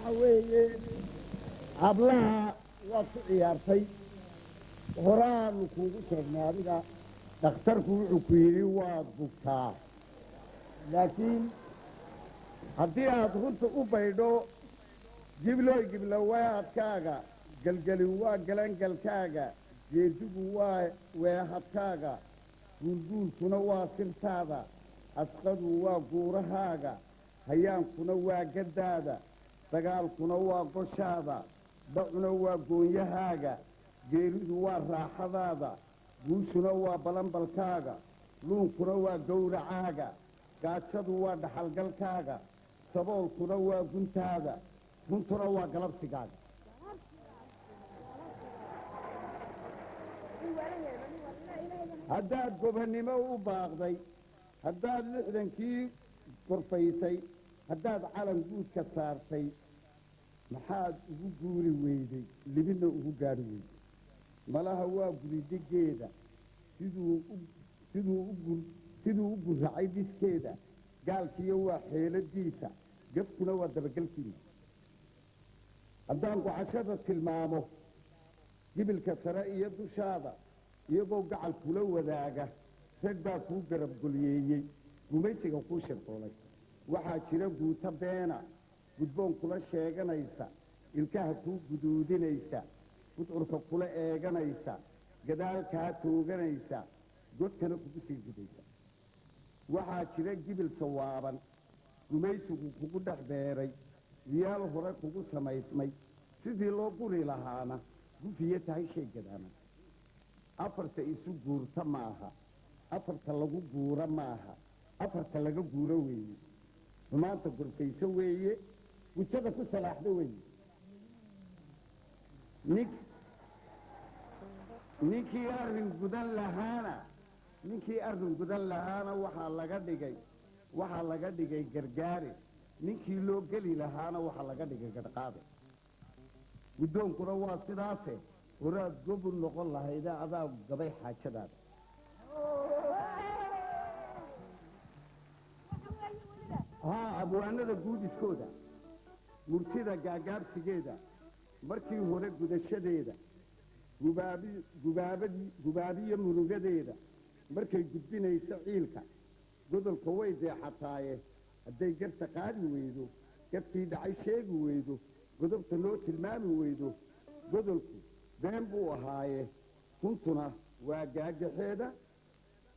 Waxa weeye, hablaha waad ku ciyaartay. Horaanu kuugu sheegnay adiga, dhakhtarku wuxuu ku yidhi waad bugtaa, laakiin haddii aad runta u baydho, giblooy giblowaadkaaga, gelgeli waa galangalkaaga, geedigu waa weehadkaaga, guulguulkuna waa sirtaada, asqadu waa guurahaaga, hayaankuna waa gaddaada, dagaalkuna waa goshaada, dhacuna waa goonyahaaga, geeridu waa raaxadaada, guushuna waa balanbalkaaga, luunkuna waa gowracaaga, gaajadu waa dhaxalgalkaaga, saboolkuna waa guntaada, runtuna waa galabsigaaga. Haddaad gobonnimo u baaqday, haddaad 60kii gorfaysay, haddaad calan guudka saartay, maxaad ugu guuri weyday, libina ugu gaadhi weyday? Malaha waa guridhigeeda siduu u gurracay dhiskeeda, gaalkiiyo waa xeeladiisa, gafkuna waa dabagelkiina. Haddaan gocashada tilmaamo, gibilka sare iyo dushaada, iyagoo gacal kula wadaaga, rag baa kuu garab golyeeyey, gumaysiga kuu shirqoolay. Waxaa jira guuto beena, gudboon kula sheeganaysa, ilkaha kuu guduudinaysa, gudcurka kula eeganaysa, gadaal kaa tooganaysa, godkana kugu sii ridaysa. Waxaa jira gibil sawaaban, gumaysigu kugu dhex beeray, wiyaal hore kugu samaysmay, sidii loo guri lahaana gufiye tahay shay gadaama. Afarta isu guurta maaha, afarta lagu guura maaha, afarta laga guuro weeye. Xumaanta gorfayso weeye, gujada ku salaaxdo weeye. Ninkii arrin gudan lahaana, ninkii arrin gudan lahaana waxaa laga dhigay gargaare, ninkii loo geli lahaana waxaa laga dhigay gadhqaade. Guddoonkuna waa sidaase, horaad gobu noqon lahayda, adaa gabay xaajadaada. Haa, abwaanada guudiskooda, murtida gaagaabsigeeda, markii hore gudashadeeda, gubaabi gubaabadii gubaabiyo murugadeeda, markay gudbinayso ciilka, godolka way deexataaye. Hadday garta qaadi weydo, gafkii dhacay sheegi weydo, godobta noo tilmaami weydo, godolku been buu ahaaye, runtuna waa gaagaxeeda,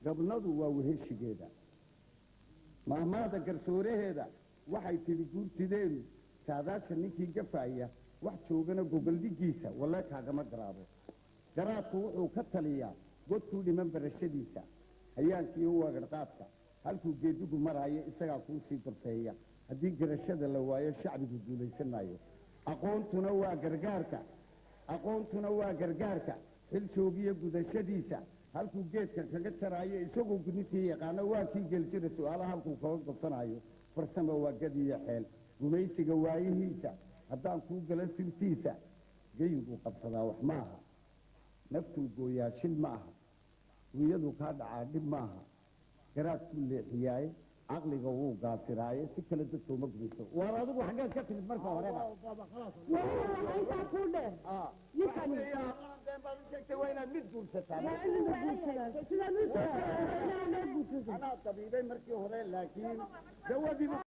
gabnadu waa weheshigeeda. Mahmaada garsooraheeda waxay tidhi guurtideedu: saadaasha ninkii gafaaya, wax joogana gogoldhigiisa walle kaagama garaabo. Garaadku wuxuu ka taliyaa godkuu dhiman barashadiisa, hayaankiiyo waagarqaadka, halkuu geedigu maraayo isagaa kuu sii gorfeeya. Haddii garashada la waayo, shacbigu guulaysan maayo. Aqoontuna waa gargaarka, aqoontuna waa gargaarka xil joogiyo gudashadiisa, halkuu geedka kaga jaraayo isagoo gudintii yaqaano, waa kii geljira su-aalaha halkuu kaga gobsanayo. Farsamo waa gadiyo xeel. Gumaysiga waayihiisa haddaan kuu gala sirtiisa, geyiguu qabsadaa wax maaha, naftuu gooyaa shil ma aha, dunyadu kaa dhacaa dhib maaha, garaadkuu leexiyaaye, caqliga wuu gaasiraaye, si kale dadka uma gumayso. Waar adigu xaggeed ka timid marka horeba? Weliba waxaa intaa kuu dheer, ninkani Been baad u sheegtay, waa inaad mid guursataa. Waa in la guursadaa, sidaan u sheegay, waa inaan loo guursado. Anaa tabiibay markii hore, laakiin dawadiiba.